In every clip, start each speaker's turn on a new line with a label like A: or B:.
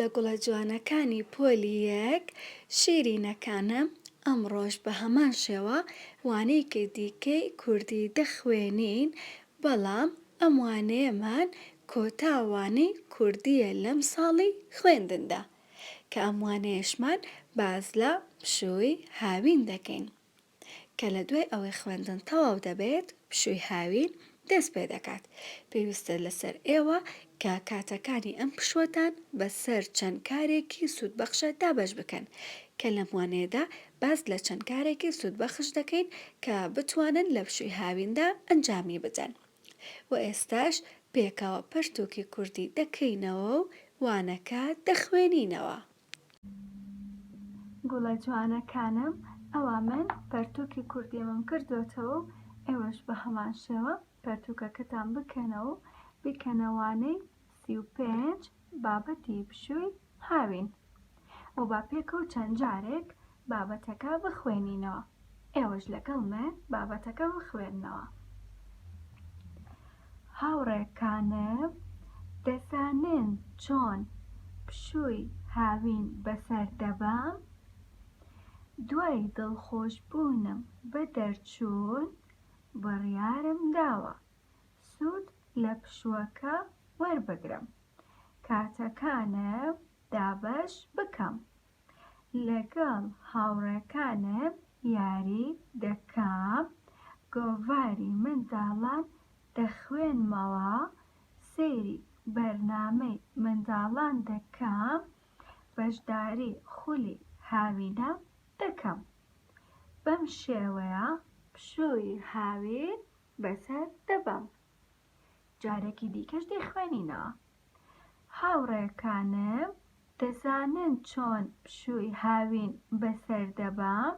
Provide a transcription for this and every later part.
A: لە گوڵە جوانەکانی پۆلی یەک شیرینەکانم ئەمڕۆش بە هەمان شێوە وانەیەکی دیکەی کوردی دەخوێنین بەڵام ئەم وانەیەمان کۆتا وانەی کوردییە لەم ساڵی خوێندندا کە ئەم وانەیەشمان باس لە پشووی هاوین دەکەین. کە لە دوای ئەوەی خوێندن تەواو دەبێت پشووی هاوین دەست پێ دەکات، پێویستە لەسەر ئێوە کە کاتەکانی ئەم پشووەتان بەسەر چەند کارێکی سوودبەخشە دابەش بکەن، کە لەم وانەیەدا باس لە چەند کارێکی سوودبەخش دەکەین کە بتوانن لە پشووی هاویندا ئەنجامی بدەن. و ئێستاش پێکەوە پەرتووکی کوردی دەکەینەوە و وانەکە دەخوێنینەوە. گوڵە جوانەکانم ئەوا من پەرتوکی کوردیمم کردۆتەوە و ئێوەش بە هەمان شێوە پەرتوکەکەتان بکەنەوە و بیکەنە وانەی 35 بابەتی پشووی هاوین و با پێکەوە چەند جارێک بابەتەکە بخوێنینەوە ئێوەش لەگەڵ من بابەتەکە بخوێننەوە. هاوڕێکانم دەزانن چۆن پشووی هاوین بەسەر دەبەم؟ دوای دڵخۆشبوونم بە دەرچوون، بڕیارم داوە سوود لە پشووەکە وەربگرم، کاتەکانم دابەش بکەم. لەگەڵ هاوڕێکانم یاری دەکەم، گۆڤاری منداڵان دەخوێنمەوە، سەیری بەرنامەی منداڵان دەکەم، بەشداری خولی هاوینە دەکەم. بەم شێوەیە پشووی هاوین بەسەر دەبەم. جارێکی دیکەش دەیخوێنینەوە. هاوڕێکانم دەزانن چۆن پشووی هاوین بەسەر دەبەم؟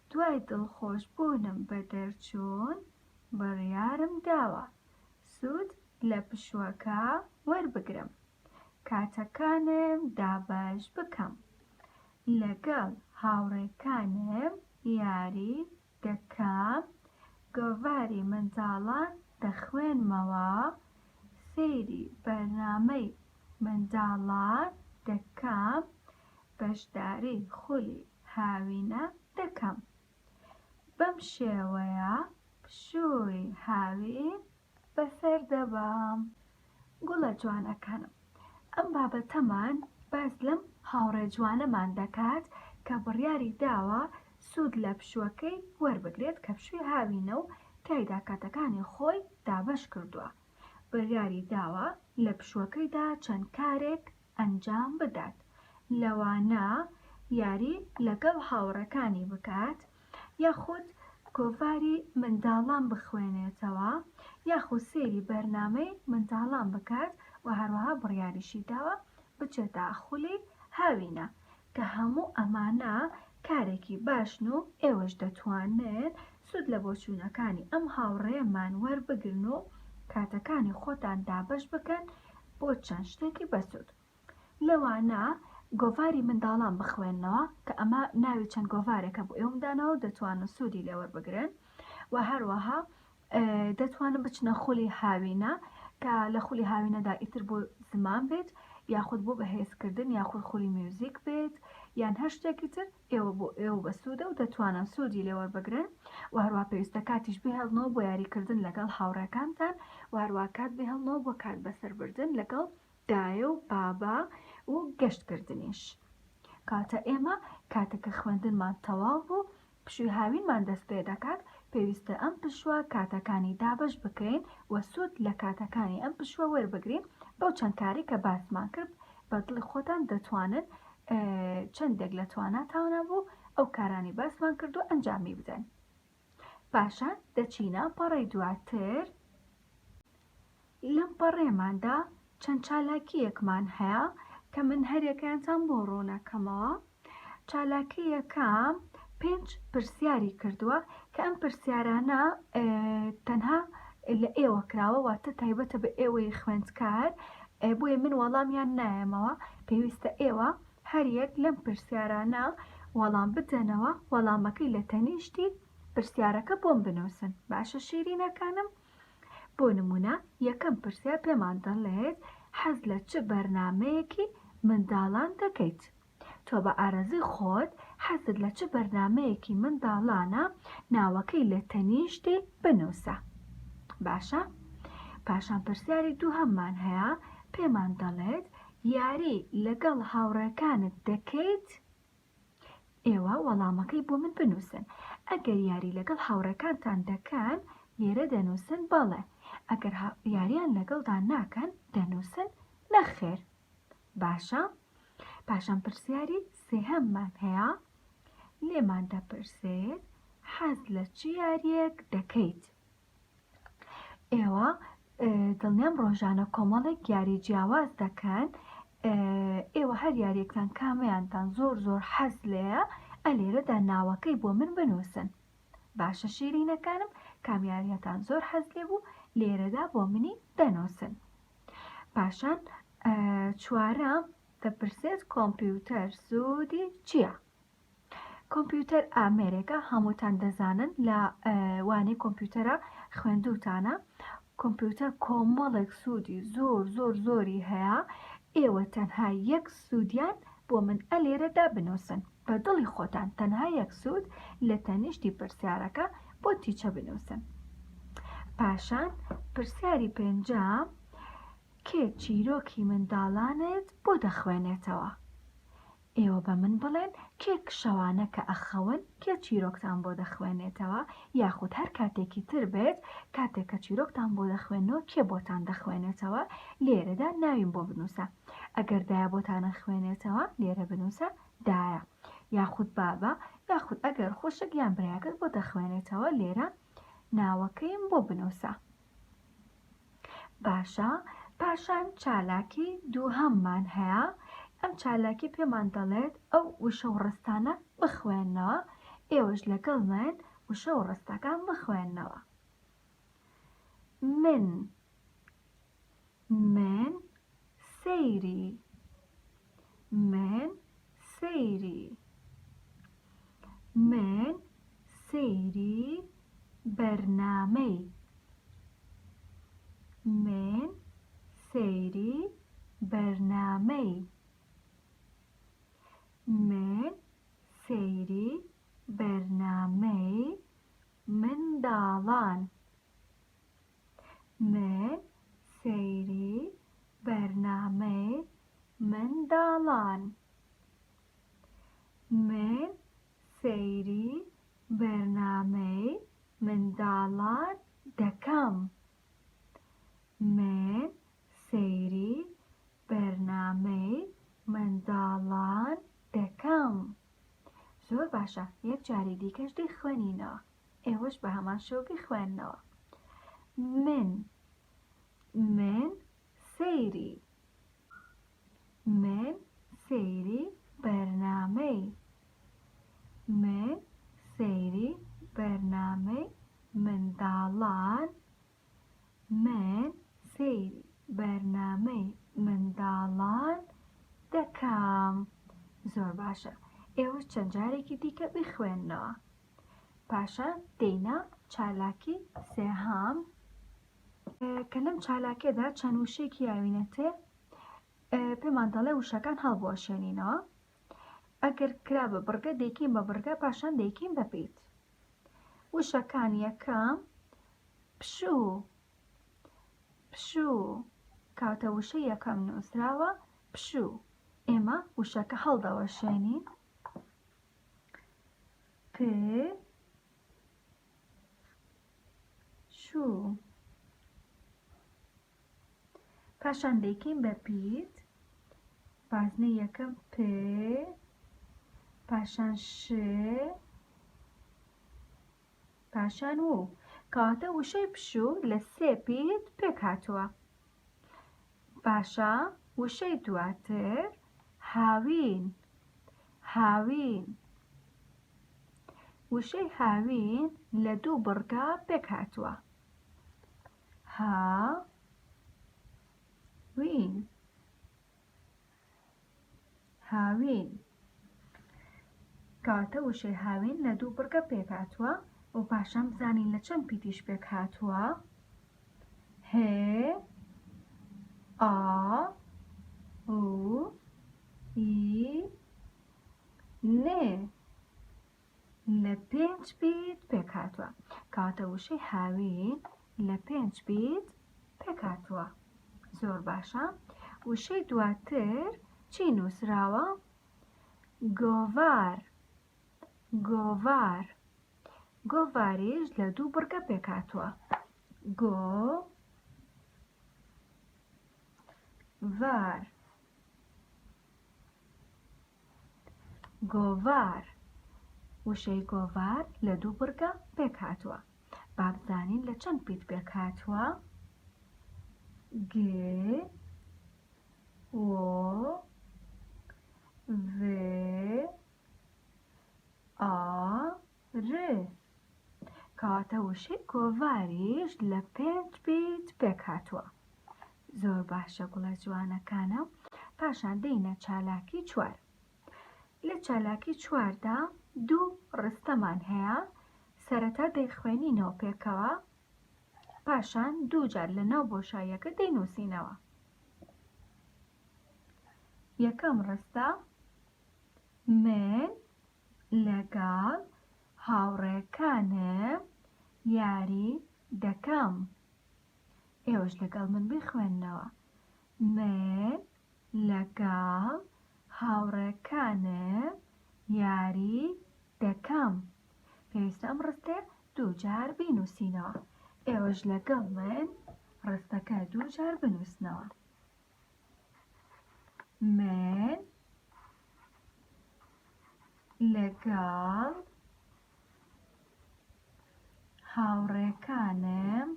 A: دوای دڵخۆشبوونم بە دەرچوون، بڕیارم داوە سوود لە پشووەکە وەربگرم، کاتەکانم دابەش بکەم، لەگەڵ هاوڕێکانم یاری دەکەم، گۆڤاری منداڵان دەخوێنمەوە، سەیری بەرنامەی منداڵان دەکەم، بەشداری خولی هاوینە دەکەم. بەم شێوەیە پشووی هاوین بەسەر دەبەم. گوڵە جوانەکانم ئەم بابەتەمان باس لەم هاوڕێ جوانەمان دەکات کە بڕیاری داوە سوود لە پشووەکەی وەربگرێت کە پشووی هاوینە و تیایدا کاتەکانی خۆی دابەش کردووە بڕیاری داوە لە پشووەکەیدا چەند کارێک ئەنجام بدات لەوانە یاری لەگەڵ هاوڕێکانی بکات یاخود گۆڤاری منداڵان بخوێنێتەوە یاخود سەیری بەرنامەی منداڵان بکات و هەروەها بڕیاریشی داوە بچێتە خولی هاوینە کە هەموو ئەمانە کارێکی باشن و ئێوەش دەتوانن سوود لە بۆچوونەکانی ئەم هاوڕێیەمان وەربگرن و کاتەکانی خۆتان دابەش بکەن بۆ چەند شتێکی بەسوود. لەوانە گۆڤاری منداڵان بخوێننەوە کە ئەمە ناوی چەند گۆڤارێکە بۆ ئێوەم داناوە و دەتوانن سوودی لێ وەربگرن و هەروەها دەتوانن بچنە خولی هاوینە کە لە خولی هاوینەدا ئیتر بۆ زمان بێت یاخود بۆ بەهێزکردن یاخود خولی میوزیک بێت یان هەر شتێکی تر ئێوە بۆ ئێوە بەسوودە و دەتوانن سوودی لێ وەربگرن و هەروە پێویستە کاتیش بهێڵنەوە بۆ یاریکردن لەگەڵ هاوڕێکانتان و هەروە کات بهێڵنەوە بۆ کات بەسەربردن لەگەڵ دایە و بابە و گەشت کردنیش. کەواتە ئێمە کاتێک کە خوێندنمان تەواو بوو پشووی هاوینمان دەست پێ دەکات، پێویستە ئەم پشووە کاتەکانی دابەش بکەین و سوود لە کاتەکانی ئەم پشووە وەربگرین بەو چەند کارەی کە باسمان کرد بە دڵی خۆتان دەتوانن چەندێک لە تواناتانە بوو ئەو کارانەی باسمان کردووە ئەنجامی بدەن. پاشان دەچینە پەڕەی دواتر. لەم پەڕەیەماندا چەند چالاکییەکمان هەیە کە من هەریەکەیانتان بۆ ڕوونەکەمەوە. چالاکی یەکەم پێنج پرسیاری کردووە کە ئەم پرسیارانە تەنها لە ئێوە کراوە واتە تایبەتە بە ئێوەی خوێندکار بۆیە من وەڵامیان نایەمەوە پێویستە ئێوە هەریەک لەم پرسیارانە وەڵام بدەنەوە وەڵامەکەی لە تەنیشتی پرسیارەکە بۆم بنووسن باشە شیرینەکانم بۆ نموونە یەکەم پرسیار پێمان دەڵێت حەز لە چ بەرنامەیەکی منداڵان دەکەیت؟ تۆ بە ئارەزووی خۆت حەزت لە چ بەرنامەیەکی منداڵانە ناوەکەی لە تەنیشتی بنووسە. باشە پاشان پرسیاری دووهەممان هەیە پێمان دەڵێت یاری لەگەڵ هاوڕێکانت دەکەیت؟ ئێوە وەڵامەکەی بۆ من بنووسن. ئەگەر یاری لەگەڵ هاوڕێکانتان دەکەن لێرە دەنووسن بەڵێ، ئەگەر یاریان لەگەڵدا ناکەن دەنووسن نەخێر. باشە پاشان پرسیاری سێهەممان هەیە لێمان دەپرسێت حەز لە چ یاریەک دەکەیت؟ ئێوە دڵنیام ڕۆژانە کۆمەڵێک یاری جیاواز دەکەن ئێوە هەر یاریەکتان کامەیانتان زۆر زۆر حەز لێیە ئەلێرەدا ناوەکەی بۆ من بنووسن باشە شیرینەکانم کام یاریەتان زۆر حەز لێ بوو لێرەدا بۆ منی دەنووسن پاشان چوارەم دەپرسێت کۆمپیوتەر سوودی چییە؟ کۆمپیوتەر ئامێرێکە هەمووتان دەزانن لە وانەی کۆمپیوتەرە خوێندوتانە کۆمپیوتەر کۆمەڵێک سوودی زۆر زۆر زۆری هەیە ئێوە تەنها یەک سوودیان بۆ من ئەلێرەدا بنووسن بە دڵی خۆتان تەنها یەک سوود لە تەنیشتی پرسیارەکە بۆ teacher بنووسن پاشان پرسیاری پێنجەم کێ چیرۆکی منداڵانت بۆ دەخوێنێتەوە؟ ئێوە بە من بڵێن کێ شەوانە کە ئەخەون کێ چیرۆکتان بۆ دەخوێنێتەوە یاخود هەر کاتێکی تر بێت کاتێک کە چیرۆکتان بۆ دەخوێنەوە کێ بۆتان دەخوێنێتەوە لێرەدا ناویم بۆ بنووسە ئەگەر دایە بۆتان ئەخوێنێتەوە لێرە بنووسە دایە یاخود بابە یاخود ئەگەر خوشک یان برایەکەت بۆ دەخوێنێتەوە لێرە ناوەکەیم بۆ بنووسە. باشە پاشان چالاکی دووهەممان هەیە ئەم چالاکی پێمان دەڵێت ئەو وشە و ڕستانە بخوێنەوە ئێوەش لەگەڵ من وشە و ڕستەکان بخوێنەوە من من سەیری من سەیری من سەیری بەرنامەی من سەیری بەرنامەی من سەیری بەرنامەی منداڵان من سەیری بەرنامەی منداڵان من سەیری بەرنامەی منداڵان دەکەم. من سەیری بەرنامەی منداڵان دەکەم. زۆر باشە یەک جاری دیکەش دەیخوێنینەوە ئێوەش بە هەمان شێوە بیخوێننەوە. من من سەیری من سەیری بەرنامەی من سەیری بەرنامەی منداڵان من سەیری بەرنامەی منداڵان دەکەم. زۆر باشە ئێوەش چەند جارێکی دیکە بیخوێننەوە. پاشان دێینە چالاکی سێهەم کە لەم چالاکیەدا چەند وشەیەکی یاوینەتێ پێمان دەڵێ وشەکان هەڵبوەشێنینەوە ئەگەر کرا بە بڕگە دەیکەین بە بڕگە پاشان دەیکەین بە پیت وشەکان یەکەم پشوو پشوو کاتە وشە یەکەم نووسراوە پشوو ئێمە وشەکە هەڵدەوەشێنین پ شوو پاشان دەیکەین بە پیت بازنەی یەکەم پ پاشان ش پاشان و کەواتە وشەی پشوو لە سێ پیت پێک هاتووە باشە وشەی دواتر هاوین هاوین وشەی هاوین لە دوو بڕگە پێک هاتووە ها وین هاوین کەواتە وشەی هاوین لە دوو بڕگە پێک هاتووە و پاشان بزانین لە چەند پیتیش پێک هاتووە هێ ئا و. ی، ن لە پێنج پیت پێکهاتووە. کەواتە وشەی هاوین لە پێنج پیت پێکهاتووە. زۆر باشە. وشەی دواتر چی نووسراوە؟ گۆڤار، گۆڤار. گۆڤاریش لە دوو بڕگە پێکهاتووە. گۆ، ڤار. گۆڤار، وشەی گۆڤار لە دوو بڕگە پێکهاتووە. با بزانین لە چەند پیت پێکهاتووە؟ گ، و، ڤ، ئا، ر. کەواتە وشەی گۆڤاریش لە پێنج پیت پێکهاتووە. زۆر باشە گوڵە جوانەکانم. پاشان دێینە چالاکی چوار. لە چالاکی چواردا دوو ڕستەمان هەیە، سەرەتا دەیخوێنینەوە پێکەوە، پاشان دوو جار لە ناو بۆشاییەکە دەینووسینەوە. یەکەم ڕستە، من لەگەڵ هاوڕێکانم یاری دەکەم. ئێوەش لەگەڵ من بیخوێننەوە. من لەگەڵ هاوڕێکانم یاری دەکەم. پێویستە ئەم ڕستەیە دووجار بینووسینەوە. ئێوەش لەگەڵ من ڕستەکە دووجار بنووسنەوە. من لەگەڵ هاوڕێکانم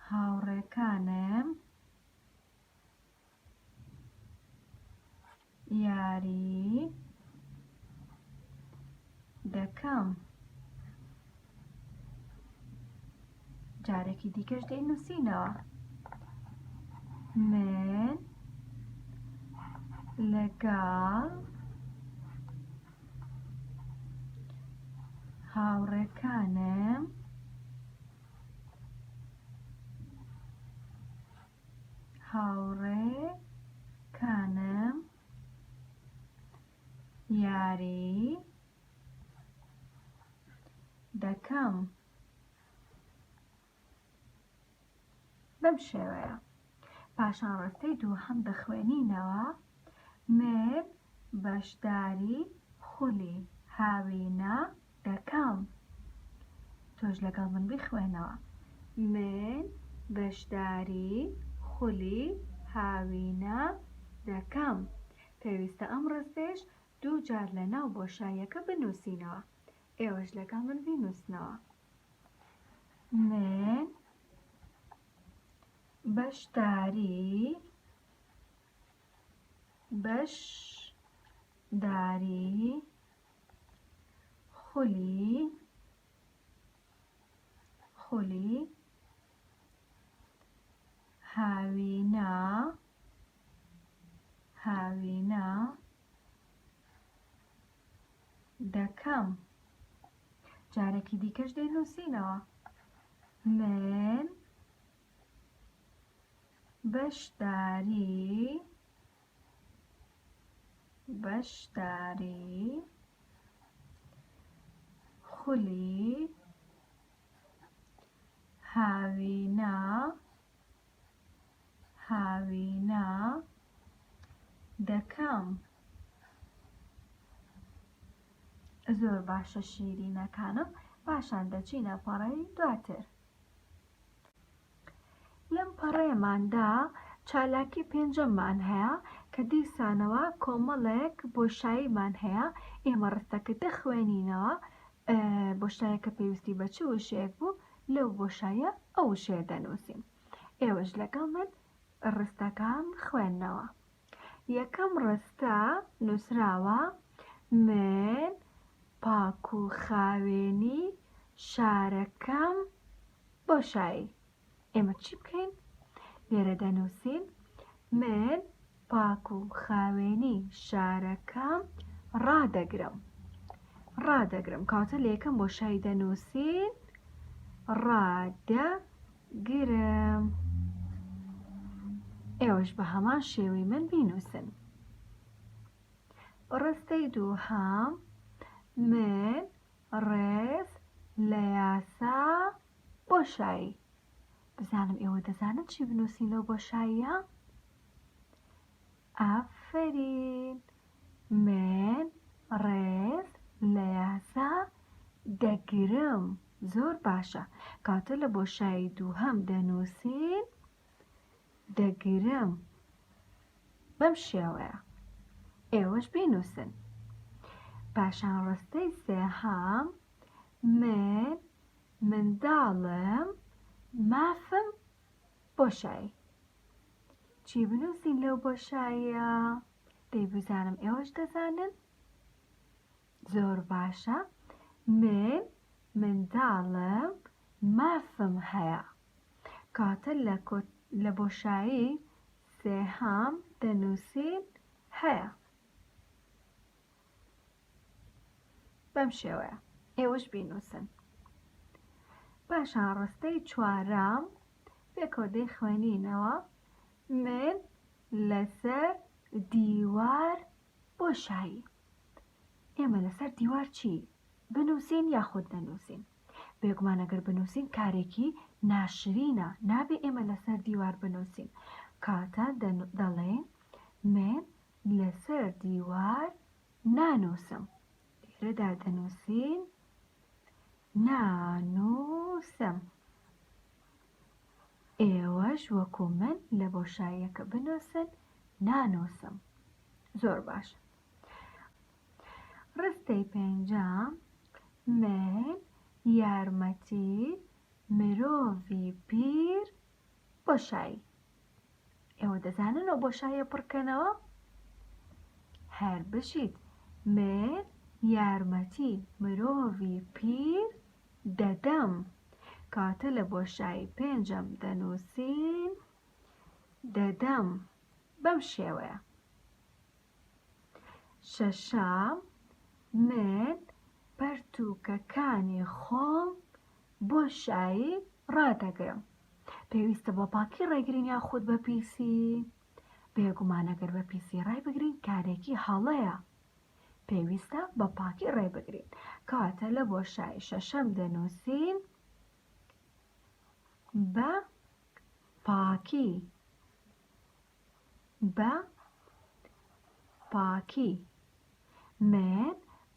A: هاوڕێکانم یاری دەکەم. جارێکی دیکەش دەینووسینەوە. من لەگەڵ هاوڕێکانم هاوڕێکانم یاری دەکەم. بەم شێوەیە. پاشان ڕستەی دووهەم دەخوێنینەوە، من بەشداری خولی هاوینە دەکەم. تۆش لەگەڵ من بیخوێنەوە. من بەشداری خولی هاوینە دەکەم. پێویستە ئەم ڕستەیەش دوو جار لە ناو بۆشاییەکە بنووسینەوە. ئێوەش لەگەڵ من بینووسنەوە. من بەشداری بەشداری خولی خولی هاوینە هاوینە دەکەم. جارێکی دیکەش دەینووسینەوە. من بەشداری بەشداری خولی هاوینە هاوینە دەکەم. زۆر باشە شیرینەکانم پاشان دەچینە پەڕەی دواتر. لەم پەڕەیەماندا چالاکی پێنجەممان هەیە کە دیسانەوە کۆمەڵێک بۆشاییمان هەیە ئێمە ڕستەکە دەخوێنینەوە بۆشایەکە پێویستی بە چ وشەیەک بوو لەو بۆشایە ئەو وشەیە دەنووسین ئێوەش لەگەڵ من ڕستەکان بخوێننەوە. یەکەم ڕستە نووسراوە، من پاک و خاوێنی شارەکەم بۆشایی. ئێمە چی بکەین؟ لێرە دەنووسین، من پاک و خاوێنی شارەکەم ڕادەگرم. ڕادەگرم. کەواتە لە یەکەم بۆشایی دەنووسین، ڕادەگرم. ئێوەش بە هەمان شێوەی من بینووسن. ڕستەی دووهەم، من ڕێز لە یاسا بۆشایی. بزانم ئێوە دەزانن چی بنووسین لەو بۆشاییە؟ ئافەرین من ڕێز لە یاسا دەگرم. زۆر باشە کاتە لە بۆشایی دووهەم دەنووسین دەگرم بەم شێوەیە ئێوەش بینووسن. پاشان ڕستەی سێهەم من منداڵم مافم بۆشایی. چی بنووسین لەو بۆشاییە؟ دەی بزانم ئێوەش دەزانن؟ زۆر باشە من منداڵم مافم هەیە. کاتە لە لە بۆشایی سێهەم دەنووسین هەیە. بەم شێوەیە ئێوەش بینووسن. پاشان ڕستەی چوارەم پێکەوە دەیخوێنینەوە، من لەسەر دیوار بۆشایی. ئێمە لەسەر دیوار چی بنووسین یاخود نەنووسین؟ بێگومان ئەگەر بنووسین کارێکی ناشرینە، نابێ ئێمە لەسەر دیوار بنووسین. کاتە دەڵێین من لەسەر دیوار نانووسم. لێرەدا دەنووسین نانووسم. ئێوەش وەکو من لە بۆشاییەکە بنووسن نانووسم. زۆر باش. ڕستەی پێنجەم، من یارمەتی مرۆڤی پیر بۆشایی. ئێوە دەزانن ئەو بۆشاییە پڕکەنەوە؟ هەر بژیت من یارمەتی مرۆڤی پیر دەدەم. کاتە لە بۆشایی پێنجەم دەنووسین دەدەم بەم شێوەیە. شەشەم، من پەرتووکەکانی خۆم بۆ شایی ڕادەگرم. پێویستە بە پاکی ڕایگرین یاخود بە پیسی؟ بێگومان ئەگەر بە پیسی ڕایبگرین کارێکی هەڵەیە. پێویستە بە پاکی ڕایبگرین. کەواتە لە بۆشایی شەشەم دەنووسین بە پاکی. بە پاکی. من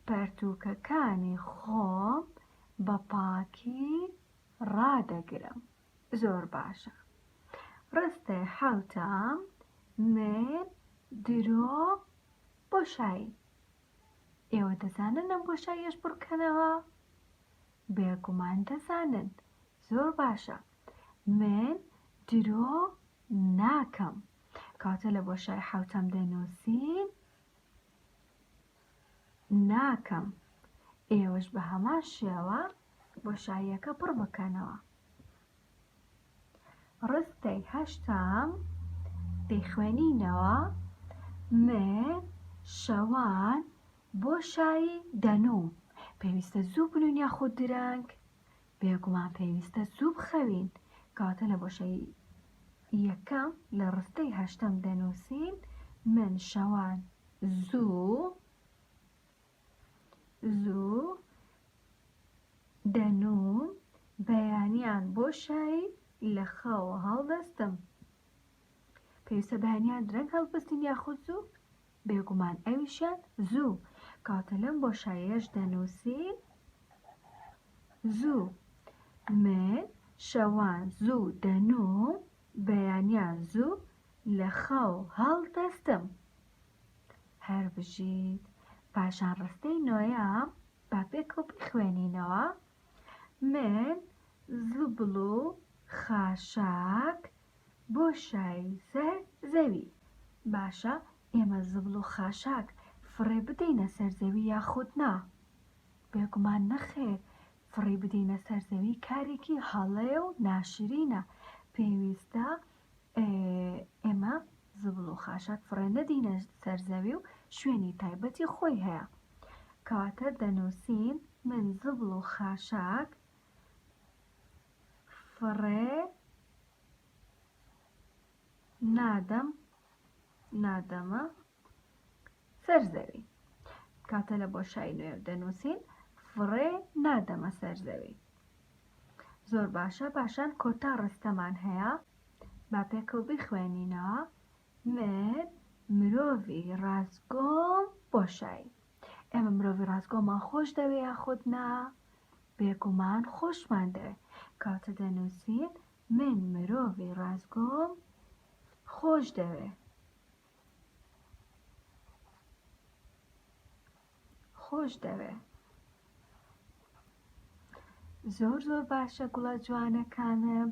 A: پەرتووکەکانی خۆم بە پاکی ڕادەگرم. زۆر باشە. ڕستەی حەوتەم، من درۆ بۆشایی. ئێوە دەزانن ئەم بۆشاییەش پڕکەنەوە؟ بێگومان دەزانن. زۆر باشە. من درۆ ناکەم. کەواتە لە بۆشای حەوتەم دەنووسین ناکەم. ئێوەش بە هەمان شێوە بۆشاییەکە پڕ بکەنەوە. ڕستەی هەشتەم دەیخوێنینەوە، من شەوان بۆشایی دەنووم. پێویستە زوو بنووین یاخود درەنگ؟ بێگومان پێویستە زوو بخەوین، کەواتە لە بۆشایی یەکەم لە ڕستەی هەشتەم دەنووسین، من شەوان زوو زوو دەنووم، بەیانیان بۆشایی لە خەو هەڵدەستم. پێویستە بەیانیان درەنگ هەڵبستین یاخود زوو؟ بێگومان ئەویشیان زوو. کەواتە لەم بۆشاییەش دەنووسین زوو. من شەوان زوو دەنووم، بەیانیان زوو لە خەو هەڵدەستم. هەر بژیت. پاشان ڕستەی نۆیەم با پێکەوە بیخوێنینەوە. من زبڵ و خاشاک بۆشایی سەر زەوی. باشە ئێمە زبڵ و خاشاک فڕێ بدەینە سەر زەوی یاخود نا؟ بێگومان نەخێر، فڕێی بدەینە سەر زەوی کارێکی هەڵەیە و ناشرینە، پێویستە ئێمە زبڵ و خاشاک فڕێ نەدەینە سەر زەوی و شوێنی تایبەتی خۆی هەیە. کەواتە دەنووسین من زبڵ و خاشاک فڕێ. نادەم نادەمە سەر زەوی. کاتە لە بۆشایی نوێ دەنووسین فڕێ نادەمە سەر زەوی. زۆر باشە پاشان کۆتا ڕستەمان هەیە با پێکەوە بیخوێنینەوە من مرۆڤی ڕاستگۆم بۆشایی. ئێمە مرۆڤی ڕاستگۆمان خۆش دەوێ یاخود نا؟ بێگومان خۆشمان دەوێ. کەواتە دەنووسین من مرۆڤی ڕاستگۆم خۆش دەوێ. خۆش دەوێ. زۆر زۆر باشە گوڵە جوانەکانم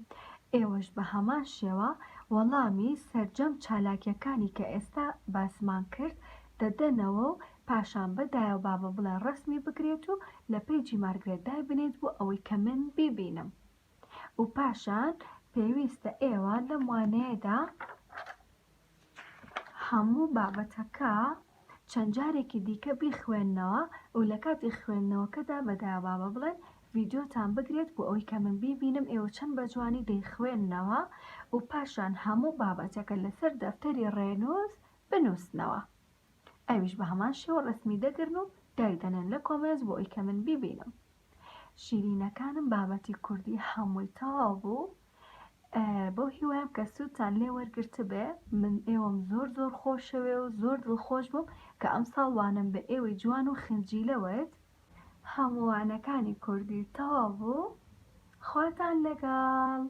A: ئێوەش بە هەمان شێوە وەڵامی سەرجەم چالاکیەکانی کە ئێستا باسمان کرد دەدەنەوە و پاشان بە دایە و بابە بڵێن ڕەسمی بگرێت و لە پەیجی مارگرێت دایبنێت بۆ ئەوەی کە من بیبینم و پاشان پێویستە ئێوە لەم وانەیەدا هەموو بابەتەکە چەند جارێکی دیکە بیخوێننەوە و لە کاتی خوێندنەوەکەدا بە دایە بابە بڵێن ڤیدیۆتان بگرێت بۆ ئەوەی کە من بیبینم ئێوە چەند بە جوانی دەیخوێننەوە و پاشان هەموو بابەتەکە لەسەر دەفتەری ڕێنووس بنووسنەوە ئەویش بە هەمان شێوە ڕەسمی دەگرن و دایدەنێن لە comments بۆ ئەوەی کە من بیبینم. شیرینەکانم بابەتی کوردی هەمووی تەواو بوو بەو هیوایەم کە سوودتان لێ وەرگرتبێ من ئێوەم زۆر زۆر خۆشەوێ و زۆر دڵخۆش بووم کە ئەمساڵ وانەم بە ئێوەی جوان و خنجیلە وت. هەموو وانەکانی کوردی تەواو بوو خواتان لەگەڵ.